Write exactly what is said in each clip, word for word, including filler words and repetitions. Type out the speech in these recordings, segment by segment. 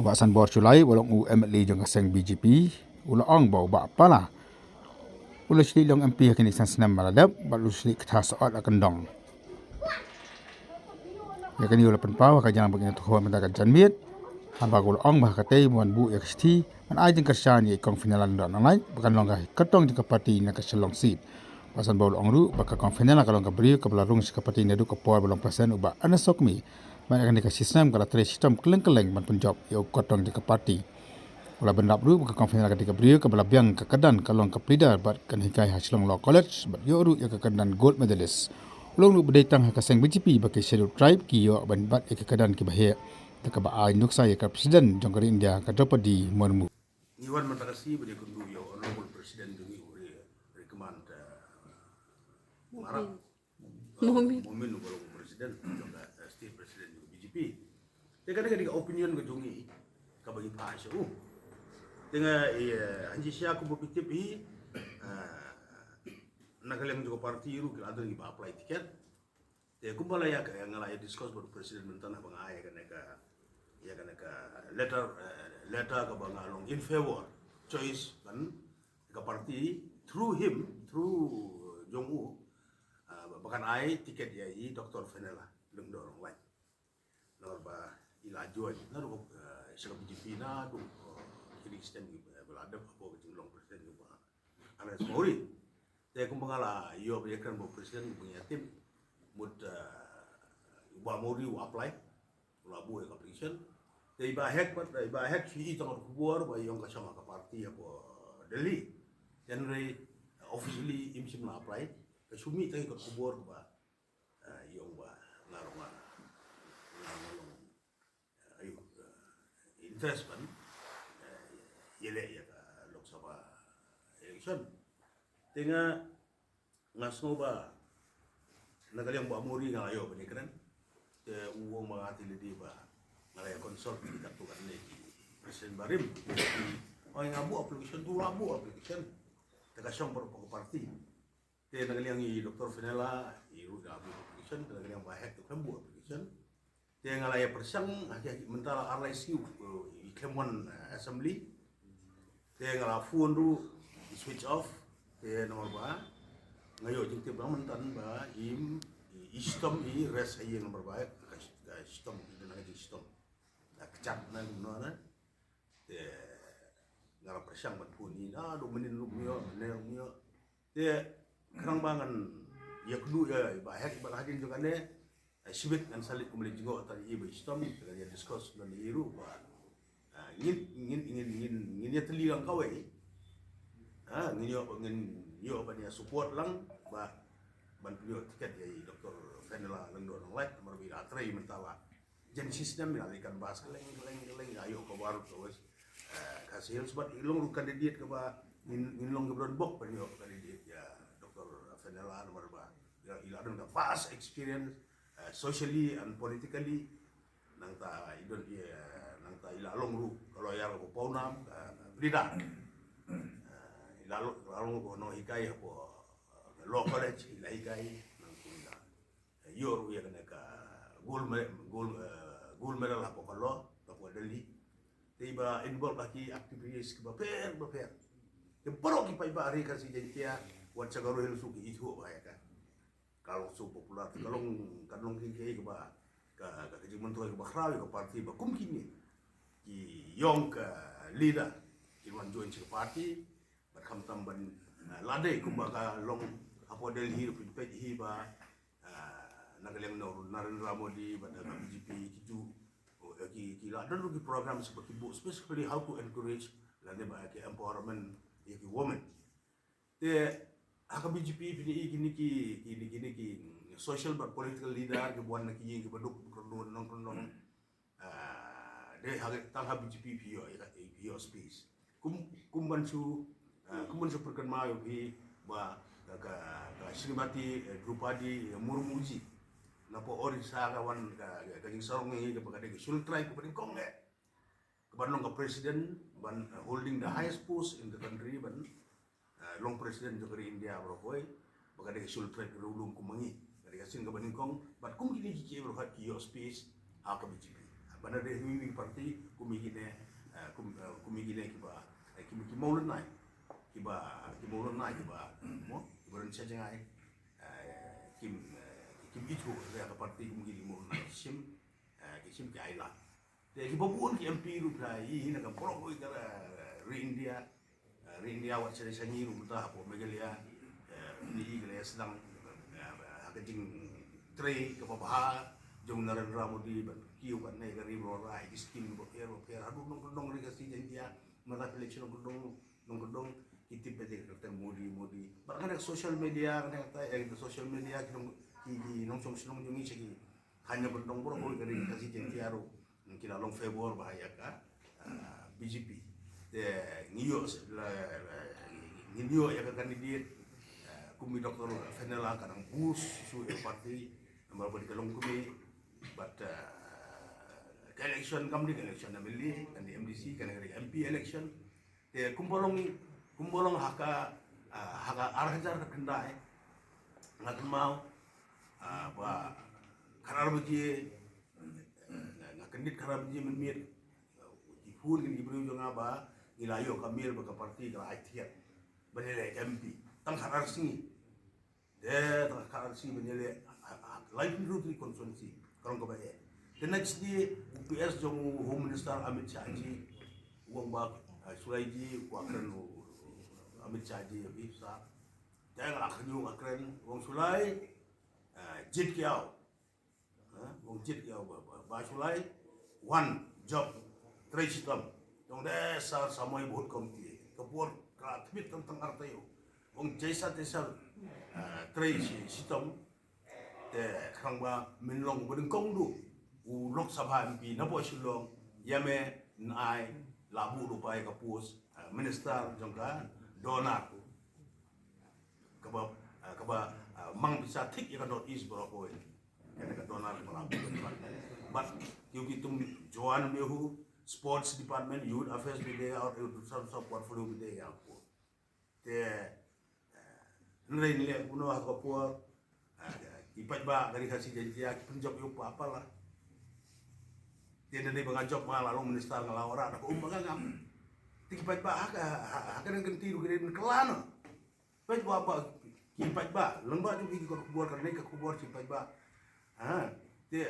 Bah Sanbor Shullai, ba long u M L A jong ka seng B J P, u la ong ba u Bah Pala u la shlei long M P ha kine ki san snem ba la dep bad u la shlei kata sa ot la kyndong. Ïa kane u la pynpaw ha ka jingïalang bad ki nongthoh khubor mynta ka janmiet, haba u la ong ba ha katei ban buh ïa ka shithi ban ai jingkyrshan ïa i Kong Fenella Lyngdoh Nonglait ba kan long ka kyrtong jong ka party na ka Shillong seat. Bah Sanbor u la ong ruh ba ka Kong Fenella ka long ka briew kaba la rung sha ka party naduh ka por ba long president u Bah Ernest Sokkmi. Bad ïa kane ka shisnem ka la trei shitom kylleng kylleng ban pynjop ïa u kyrtong jong ka party. U la bynrap ruh ba ka Kong Fenella ka dei ka briew kaba la biang ka kyrdan ka long ka pleader bad kan hikai ha Shillong Law College bad ïoh ruh ïa ka kyrdan gold medalist. U la ong ruh ba dei tang ha ka seng B J P ba ki Scheduled Tribe ki ïoh ban bat ïa ka kyrdan kiba heh, da kaba ai nuksa ïa ka President jong ka ri India ka Droupadi Murmu. Ngi wan mynta ka sngi ban ïakynduh ïa u Honorable President jong ngi u Ri-, Recommend, eh, Marak. Momin. Momin uba long president jong ka, eh, state president jong ka B J P. Te kane ka dei ka opinion ka jong ngi kaba ngi phah sha u. Te nga, eh, hanji sha kumba phi tip hi, eh, na ka liang jong ka party ruh ki la don kiba apply ticket. Te kumba la ïa ka, nga la ïa discuss bad u president mynta na ba nga ai ïa kane ka, ïa kane ka letter, eh, letter kaba nga long in favor choice ban ka party through him, through, eh, jong u, ah, ba, ba kan ai ticket ïa i Doctor Fenella Lyngdoh Nonglait. Namar ba i la join na ruh, eh, sha ka B J P naduh, eh, kine ki snem, eh, ba la dep hapoh ka jinglong president jong u Bah Ernest Mawrie. Te kumba nga la ïoh ban ïakren bad u president, kumba ngi ïa tip, mut, eh, u Bah Mawrie u apply, u la buh ïa ka application. Te i Bah Hek pat, i Bah Hek shu i tang ka khubor ba i ong ka shong ha ka party hapoh Delhi. Hynrei officially im shym la apply. Ka shu mih tang ïa ka khubor ba, eh, i ong ba nga ruh nga, nga ruh nga long, eh, ayu, eh, interest ban, eh, ïaleh ïa ka Lok Sabha election. Te nga, nga sngew ba na ka liang Bah Mawrie nga la ïoh ban ïakren. Te u ong ba nga te lei ba nga la ïa consult bad katto katne ki president barim. Oi, nga buh application, te u la buh application. Te ka shong bad ka party. Te na ka liang i Doctor Fenella i ruh i la buh application, te na ka liang Bah Hek te khlem buh application. Te nga la ïa pyrshang ha ki, mynta la ar lai sngi, eh, i khlem wan, eh, assembly. Te nga la phone ruh i switch off. Te namar ba nga ïoh jingtip ba mynta ba i, i, i shitom i rest ha ïing namar ba ka, ka shitom i dang ka jingshitom. Ka kjat na kumno na. Te nga la pyrshang ban phone i, ah, dei mynnin ruh ym ïoh, mynnin ruh ym ïoh. Te khnang ba ngan ïakynduh ïa i Bah Hek bad hadien jong kane, eh, shibit ngan sa leit kum leit jngoh tang ïa i ba i shitom, te ngan ïa discuss ngan ïa i ruh ba, ah, ngin, ngin, ngin, ngin, ngin ïa tylli lang kawei. Ah, ngin ïoh, ngin ïoh ban ïa support lang ba ban pynïoh ticket ïa i Doctor Fenella Lyngdoh Nonglait, namar ba i la trei mynta la jan shisnem, i la leit canvass kylleng kylleng kylleng, i la ïoh ka war ka West, eh, Khasi Hills, bad i long ruh candidate kaba ngin, ngin long kiba don bok ban ïoh candidate ïa Doctor Fenella namar ba i la, i la don ka vast experience, eh, socially and politically. Nangta i don, eh, nangta i la long ruh ka lawyer kaba pawnam, ka, ka pleader. Eh, i la long, i la long ruh ka nonghikai hapoh, eh, law college, i la hikai, nangta i la ïoh ruh ïa kane ka gold me-, gold, eh, gold medal hapoh ka law, hapoh Delhi. Te i ba involve ha ki activities kiba pher, ba pher. Te baroh ki paidbah ri Khasi Jaiñtia, wat sha ka Garo Hills ruh ki ithuh bha ïa ka. Ka long so popular, ka long, ka long ki, ki, kiba, ka, ka, ka jingmyntoi kaba khraw ïa ka party ba kum kine ki ïong ka leader kin wan join sha ka party. Bad khamtam ban, ah, lade kumba ka long hapoh Delhi ruh phin peit hi ba, ah, na ka liang Nar-, Narendra Modi bad ka B J P ki ju, oh, eh, ki, ki la don ruh ki program ba ki buh specifically how to encourage lane ba ki empowerment ïa ki women. Te ha ka B J P phin i kine ki, kine, kine ki social bad political leader kiba wan na ki ïing kiba duk, kyrduh nong kyrduh. Ah, dei ha, tang ha B J P phi ïoh, ïa, phi ïoh space. Kum, kum ban shu, ah, kum ban shu pyrkhat ma ïoh phi ba ka, ka, ka Shrimati, eh, Droupadi, eh, Murmu ji. Napoh Orissa ka wan ka, ka, ka jingsarong ngi kaba ka dei ka Scheduled Tribe kaba nyngkong eh. Ka ban long ka president, ban, eh, holding the highest post in the country, ban, eh, long president jong ka ri India baroh kawei, ba ka dei ka Scheduled Tribe ka riewlum kum ma ngi. Ka dei ka sien kaba nyngkong, bad kum kine ki kiei baroh ki ïoh space ha ka B J P, ha Ba na dei ïa ki parti kum ïa kine, eh, kum, eh, kum ïa kine kiba, eh, ki, ki mawlynnai, kiba, ki mawlynnai kiba, mo, kiba ren sha jngai, eh, kim, eh, kim ithuh ïa ka parti kum ki mawlynnai, shim, eh, ki shim ki ailad. Te kiba bun ki M P ruh phi la ïohi na ka baroh kawei ka, eh, ri India, eh, ri India wat sha, sha ngi ruh mynta hapoh Meghalaya, eh, ngi i ka la ïa sdang, eh, ha ka jingtrei kaba bha jong Narendra Modi ban kiew katne ka ri baroh, ïa ki skim kiba pher ba pher haduh nongkyndong ri Khasi Jaiñtia, mynta election nongkyndong, nongkyndong ki tip ba dei ka kyrteng Modi, Modi. Bad kane ka social media, kane ka, eh, social media ki nong, ki, ki nongshong shnong jong ngi sha ki khañ nongkyndong baroh kawei ka ri Khasi Jaiñtia ruh ki la long favor bha ïa ka, ah, B J P. Te ngi ïoh la, la, ngi ïoh ïa ka candidate, ah, kum i Doctor Fenella ka dang boost shuh ïa ka party, namar ba dei ka longkmie, bad, ah, ka election kam dei ka election M L A, kan dei M D C, kan dei M P election. Te kumba long, kumba long ha ka, ah, ha ka ar hajar khatkhyndai, nga kynmaw, ah, ba khatar baje, eh, nga kyndit khatar baje mynmiet, eh, ki phone ki briew jong nga ba ngi la ïoh ka mail ba ka party ka la ai tiket ban ïaleh M P. Tang khatar sngi. Te tang khatar sngi ban ïaleh, ha, ha, ha, lai pynrut ri constituency. Ka long kaba eh. The next day, u P S jong u Home Minister Amit Shah ji, u ong ba, eh, Shullai ji, u kwah kren u, u Amit Shah ji, ïa phi sir. Te nga la kynmaw nga kren, u ong Shullai, eh, jied ki ïaw. Ha, u ong jied ki ïaw ba, ba, ba Shullai, wan, jop, trei shitom. Te u ong de sir, samoi bahut kom ti. Ka por ka la thmit tang tang ar taïew. U ong jaisa tisa, eh, trei shi, shitom. Te khnang ba men long uba nyngkong duh u Lok Sabha M P na poh Shillong, ïa me, nai, la buh duh pai ka post, eh, minister jong ka DoNER. Kaba, eh, kaba, eh, mang pisa thik ïa ka North East baroh kawei. Kane ka DoNER kaba la buh. Bad, kiew ki tum joan me hu, sports department, youth affairs bi dei, aur, eh, sub, sub portfolio bi dei, aur. Te, eh, hynrei ngi leh kumno ha ka por, eh, ki paidbah ka ri Khasi Jaiñtia ki pynjop ïa u Bah Pala. Te nangta ba nga jop ma nga la long minister nga la wanrah da ka um ba nga ngam. Te ki paidbah ha ka, ha, ha ka nang kynti ruh ki dei ban kylla noh. Paidbah ba, ki paidbah, lyngba jong ki kot khubor ka dei ka khubor ki paidbah. Ha, te,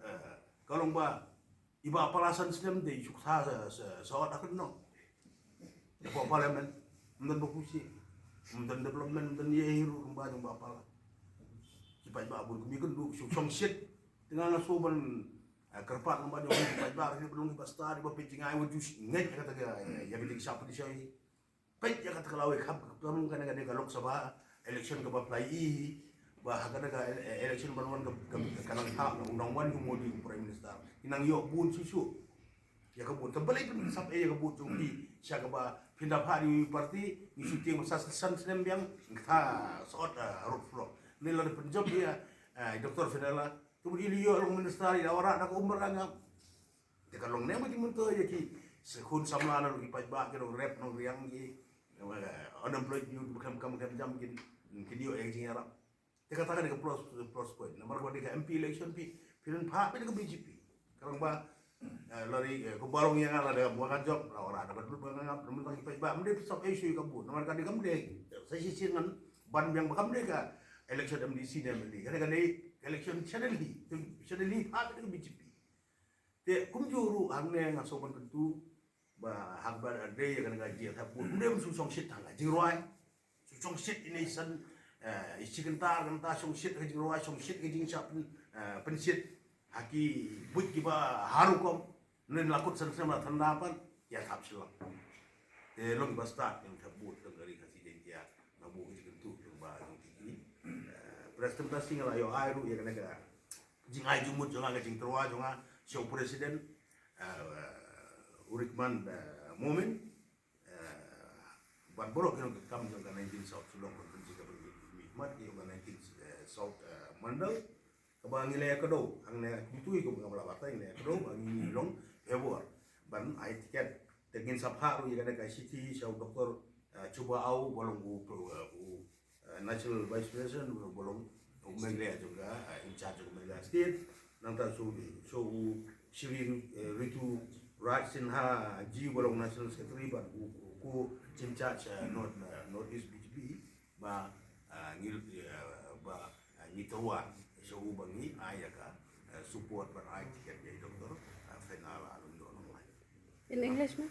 eh, ka long ba, i Bah Pala san snem te i suk sa, sa, sa, sa ot ha ka nong. Hapoh parliament, ym don ba khushi, ym don development, ym don ei ei ruh lyngba jong Bah Pala. Ki paidbah bun kmie kynduh ki suk shongshit. Te nga nga shu ban, eh, kyrpad lyngba jong ki paidbah, ki ba long ki ba stad, ki ba peit jngai, wat ju ngeit ïa kata ka, ïa, ïa kata ka shah pynshoi. Peit ïa kata ka lawei kham, kham kane, kane ka Lok Sabha election kaba phi la ïohi, ba ha kane ka ele-, election ban wan ka, ka, ka nang thah, nang wan u Modi u Prime Minister. Ki nang ïoh bun shuh shuh. Ïa ka vote, ka balei phin sap ei ïa ka vote jong phi, sha kaba phin da phah ïa u party, ngi shu tieng ba sa san snem biang, ngi sa ot, eh, road block. Ngi la pynjop ïa, eh, Doctor Fenella, to ba i la ïoh long minister, i la wanrah da ka um ba nga ngam. Te ka long ne ma ki mynta ïa ki, sa khun samla na ki paidbah ki nongrep nongriang ki, eh, unemployed youth ba khlem kam khlem jam kin, kin ïoh ïa ka jingïarap. Te kata ka dei ka plus, plus point. Namar ba dei ka M P election phi, phi don phah phi da ka B J P. Ka long ba, eh, lari, eh, kumba long ïa nga lada ba nga jop, la wanrah da ka lut ba nga ngap, namar ki paidbah, ym dei phi sap ei shuh ïa ka vote. Namar ka dei kam dei, sa shisien ngan ban biang ba kam dei ka election M D C ne M L A. Ka dei ka dei election sha Delhi, sha Delhi phah phi da ka B J P. Te kumjuh ruh hangne nga sngewbha kyntu ba haba dei ïa kane ka jingïathep vote, ym dei ban shu shongshit tang ka jingrwai. Shu shongshit ine i san, eh, i shi kynta kynta, shongshit ka jingrwai, shongshit ka jingshah pyn, eh, pynshit ha ki buit kiba har rukom. Ynda la kut san snem la than da pat ïa thap shilak. Te long ba stad ïa ka thep vote ka ri Khasi Jaiñtia. Nga buh ka jingkyntu lyngba jong ki, eh, press, te mynta shi nga la ïoh ai ruh ïa kane ka jingai jingmut jong nga, ka jingtyrwa jong nga sha u president, eh, u Rikman, eh, Momin, eh, bad baroh ki nongtrei kam jong ka nineteen South Shillong Conference, ka ban mihmat ki jong ka nineteen, eh, South, eh, Mandal. Kaba ngi la ïakdew hangne, kumtu ïa kaba nga la batai, ngi la ïakdew ba ngi long favor ban ai tiket. Te ngin sa phah ruh ïa kane ka shithi sha u Doctor, eh, Chuba Aw, ba long u, u, eh, National Vice President, ba long u M L A jong ka, eh, in charge jong ka M L A State. Nangta shu, shu u Shri, eh, Ritu Raj Sinha ji, ba long National Secretary bad u, u, u in charge, eh, North, eh, North East B J P, ba, eh, ngi, eh, ba, eh, ngi tyrwa shu u ba ngi ai ïa ka, eh, support bad ai ticket ïa i Doctor, eh, Fenella Lyngdoh Nonglait. In English, ma'am?